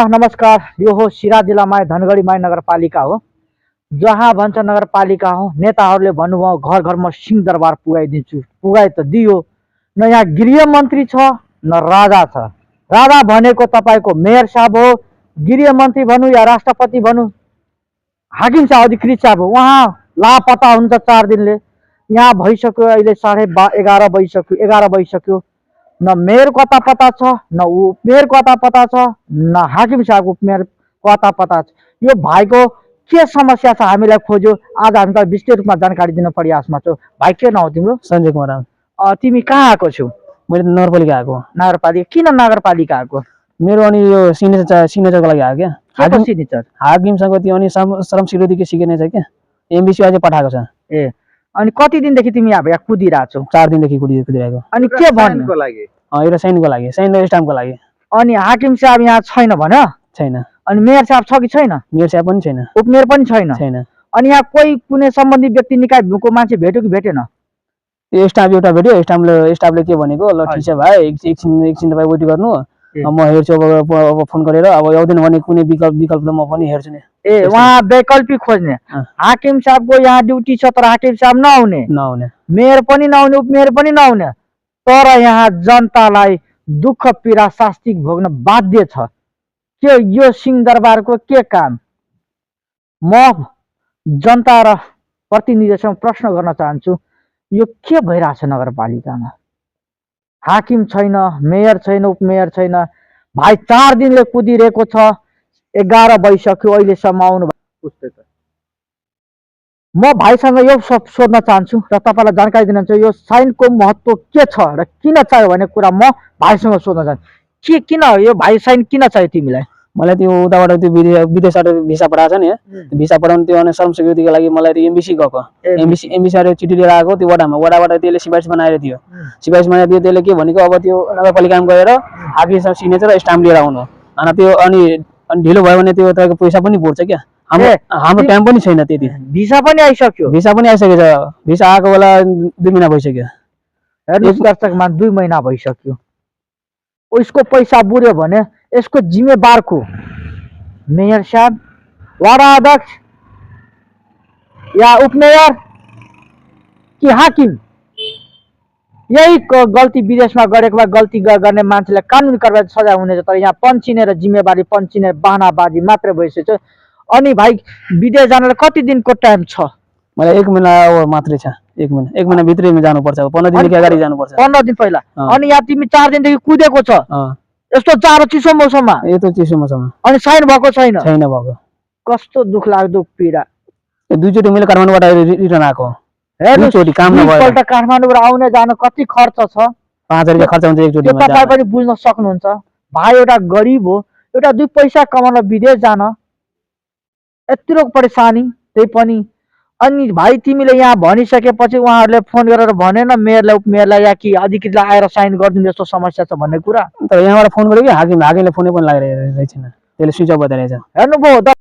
नमस्कार। यो हो सिराहा जिल्लामा धनगढी माई नगरपालिका हो, जहाँ भन्छ नगरपालिका हो। नेताहरूले भन्नुभयो घर घरमा सिंहदरबार पुगाइदिन्छु, पुगाइ त दियो। न यहाँ गृह मन्त्री छ न राजा छ। राजा भनेको तपाईँको मेयर साहब हो, गृह मन्त्री भनौँ या राष्ट्रपति भनौँ हाकिम साहब अधिकृत साहब हो, उहाँ लापता हुनुहुन्छ 4 दिनले। यहाँ भइसक्यो अहिले 11:30 बजिसक्यो, 11 बजिसक्यो। न मेयर कता पता छ, न उपमेयर कता पता छ, न हाकिम साहब उपमेयर कता पता छ। यो भाइको के समस्या छ हामीलाई खोज्यो। आज हामीलाई विस्तृत रूपमा जानकारी दिन प्रयासमा छौ। भाइ के नाउँ तिम्रो? संजय कुमार। तिमी कहाँ आएको छौ? मैले नगरपालिका आएको। नगरपालिका? किन नगरपालिका आएको? मेरो अनि यो सिग्नेचरको लागि आएको क्या। हाकिम सिग्नेचर हाकिमसँग त्यो अनि श्रम सिक्युरिटीको सिग्नेचर क्या। एमबिसी अझै पठाएको छ। ए अनि कति दिनदेखि तिमी यहाँ कुदिरहेको छौ? 4 दिनदेखि कुदिरहेको। अनि के भन्नुको लागि? एउटा साइनको लागि, साइन र स्टाम्पको लागि। अनि हाकिम साहब यहाँ छैन भन? छैन। अनि मेयर साहब छ कि छैन? मेयर साहब पनि छैन। उपमेयर पनि छैन। छैन। अनि यहाँ कोही कुनै सम्बन्धित व्यक्ति निकायको मान्छे भेट्यो कि भेटेन? त्यो स्टाफ एउटा भेट्यो। स्टाफले के भनेको, ल ठीक छ भाइ, एकछिन तपाईँ वेट गर्नु, म हेर्छु अब फोन गरेर। अब आउँदैन भने कुनै विकल्प त म पनि हेर्छु नि। ए वहाँ वैकल्पिक खोज्ने। हाकिम साहबको यहाँ ड्युटी छ तर हाकिम साहब नआउने, मेयर पनि नआउने, उपमेयर पनि नआउने, तर यहाँ जनतालाई दुःख पीडा शास्ति भोग्न बाध्य छ। के यो सिंहदरबारको के काम? म जनता र प्रतिनिधिसँग प्रश्न गर्न चाहन्छु, यो के भइरहेछ नगरपालिकामा? हाकिम छैन, मेयर छैन, उपमेयर छैन। भाइ 4 दिनले कुदिरहेको छ, 11 बजिसक्यो, अहिलेसम्म आउनु भएको। म भाइसँग यो सब सोध्न चाहन्छु र तपाईँलाई जानकारी दिन चाहन्छु, यो साइनको महत्त्व के छ र किन चाहियो भन्ने कुरा म भाइसँग सोध्न चाहन्छु। किन यो भाइ साइन किन चाहियो तिमीलाई? मलाई त्यो उताबाट त्यो विदेशबाट भिसा पठाएको छ नि, भिसा पठाउनु त्यो अनि श्रम सिक्युरिटीको लागि मलाई त्यो एमबिसी गएको। एमबिसीबाट चिठी लिएर आएको। त्यो वडाबाट त्यसले सिफारिस बनाएर दियो। सिफारिस बनाएर दियो। त्यसले के भनेको, अब त्यो नगरपालिकामा गएर हाकिमसँग सिग्नेचर र स्टाम्प लिएर आउनु। अनि त्यो अनि ढिलो भयो भने त्यो तपाईँको पैसा पनि बुझ्छ क्या। हाम्रो टाइम पनि छैन त्यति। भिसा पनि आइसक्यो? भिसा पनि आइसकेछ। भिसा आएको बेला 2 महिना भइसक्यो। हेर्नुहोस् दर्शकमा, 2 महिना भइसक्यो। उसको पैसा बुझ्यो भने यसको जिम्मेवार को? मेयर साहब, वार्ड अध्यक्ष या उपमेयर कि हाकिम? यही गल्ती विदेशमा गरेको भए गल्ती गर्ने मान्छेलाई कानुनी कारबाही सजाय हुनेछ। तर यहाँ पन्चिने र जिम्मेवारी पन्चिने बहानाबाजी मात्रै भइसक्यो। अनि भाइ विदेश जानलाई कति दिनको टाइम छ? मलाई 1 महिना मात्रै छ। 1 महिना भित्रैमा जानुपर्छ। 15 दिनदेखि अगाडि जानुपर्छ। 15 दिन पहिला। अनि यहाँ तिमी 4 दिनदेखि कुदेको छ यस्तो जाडो चिसो मौसममा? यस्तो चिसो मौसममा। अनि साइन भएको छैन? छैन भएको। कस्तो दुःख लाग्दो पीडा। 2 चोटि मैले काठमाडौँबाट रिटर्न आएको। हेर्नु, चोटि काम नभएर। एकपल्ट काठमाडौँबाट आउने जान कति खर्च छ? 5000 रुपैयाँ खर्च हुन्छ एक चोटिमा। तपाईँ पनि बुझ्न सक्नुहुन्छ। भाइ एउटा गरिब हो, एउटा 2 पैसा कमाउन विदेश जान यत्रो परेशानी, त्यही पनि। अनि भाइ तिमीले यहाँ भनिसकेपछि उहाँहरूले फोन गरेर भनेन मेयरलाई, उपमेयरलाई या कि अधिकृतलाई आएर साइन गरिदिनु यस्तो समस्या छ भन्ने कुरा? तर यहाँबाट फोन गरेको हाकिमले फोनै पनि लागेर रहेछ। त्यसले स्विच अफ बताइरहेछ। हेर्नुभयो